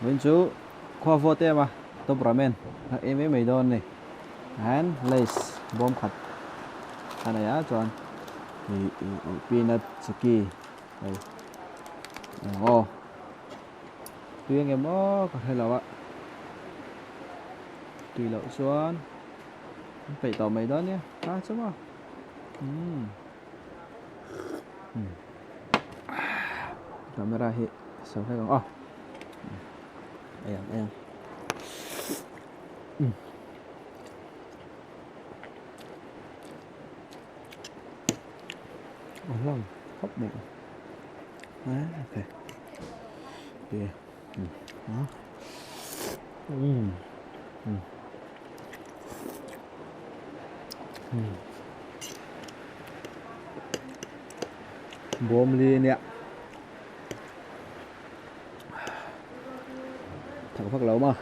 Vawiin chu khua vawt em a, top ramen a em em mai dawn a ni. And lace bawm khat a nei a chuan ih ih ih peanut chikki hei eng aw tui engemaw aw ka hre lo a tui loh chuan an peih tawh mai dawn nia a chu maw umm. Camera hi a sawi hlek ang aw ei ang ei ang a hlawm khawp mai a okay Bawm li ania thak vak lo ma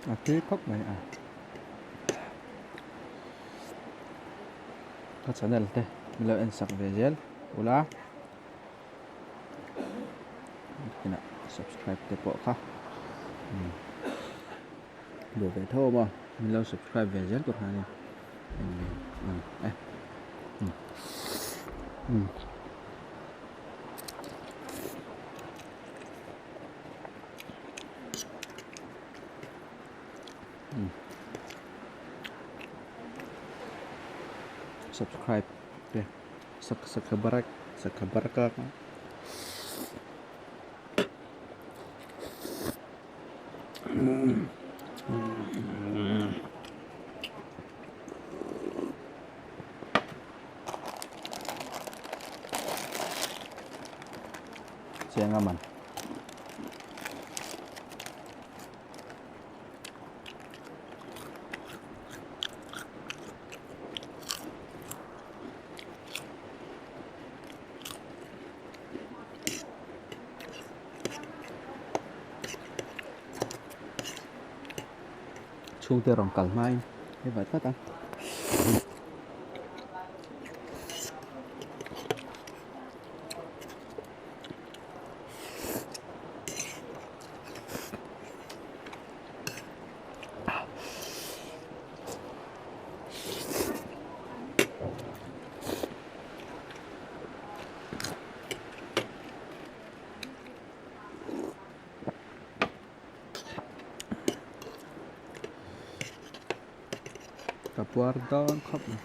A tui khawp mai a. Ka channel te min lo en sak ve zel ula. Kinah subscribe te pawh kha duh ve tho awm a min lo subscribe ve zel tur kha ania en ve ang e subscribe te. Sakhabarak sakhabaraka chiang a man. Chhungte rawn kal hmain hei vat vat a. Ka puar dawn khawp mai.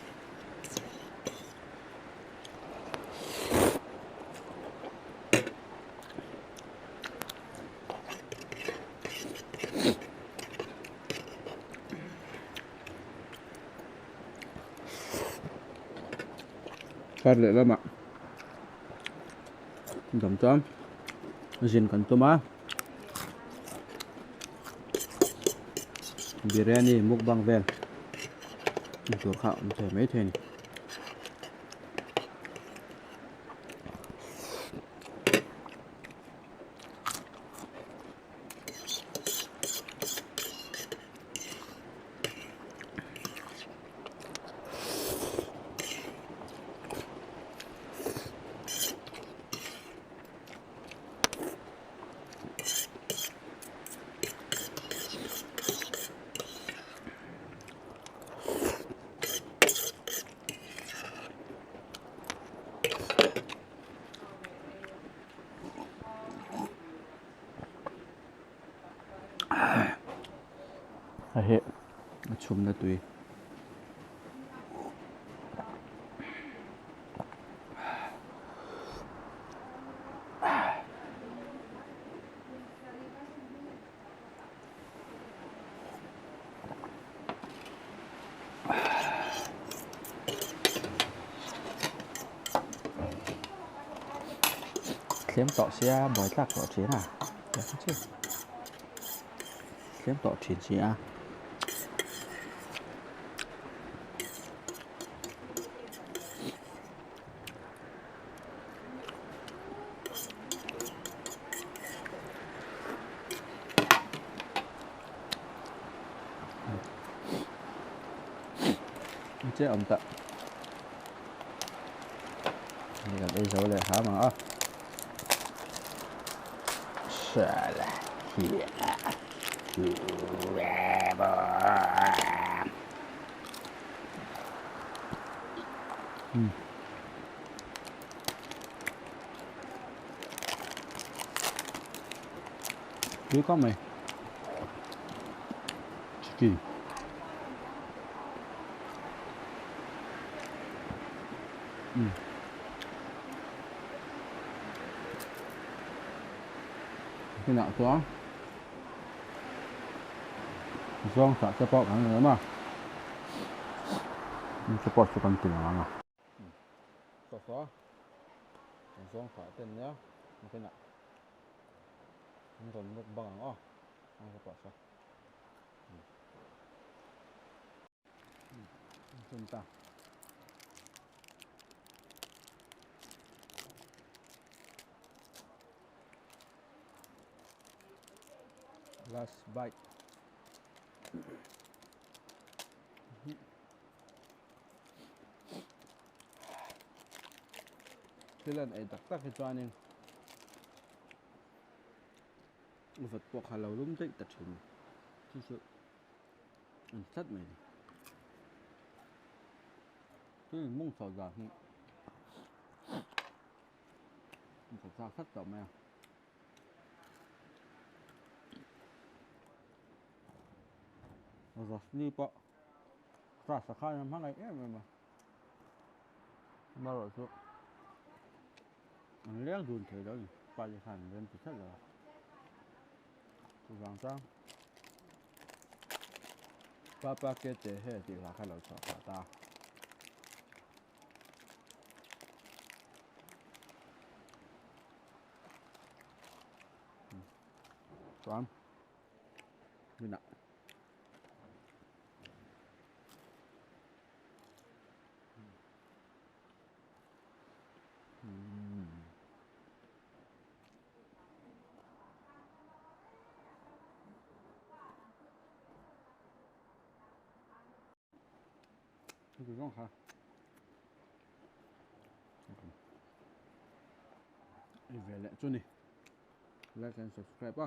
Kar leh lamah dam chuan zin kan tum a biryani mukbang vel tur kha a awm thei maithei a ni. A heh a chhumna tui. Thlem tawh sia buai tlak tawh thin a. Tiang chu tlem tawh thin si a. Che awm ta. Ni kan ei zo leh hram ang a. Sala Tui khawp mai. Chiki. Um. Kinah chuan zawng chah te pawh kan nei awm a, chu pawh chu kan ti lo ang a. Saw saw zawng chah te an nia kinah an rawn muk bang ang aw chu pawh chu. Chun ta. Last bite. Thil an ei tak tak hi chuanin vat pawh kha lo lum daih ta thin chu chu an tlat mai ni. Thil mung chho dan hi ka chak tlat tawh mai a. Rosli pawh class ah khan a hmangaih em em a, amaherawhchu an leng dun thei lo a ni, pa te khan an rem ti tlat lo a, chuvang chuan Papa ke te he tih hla kha lo chhuah phah ta. Chuan tunah Heti zawng kha ei ve leh chu ni like and subscribe a.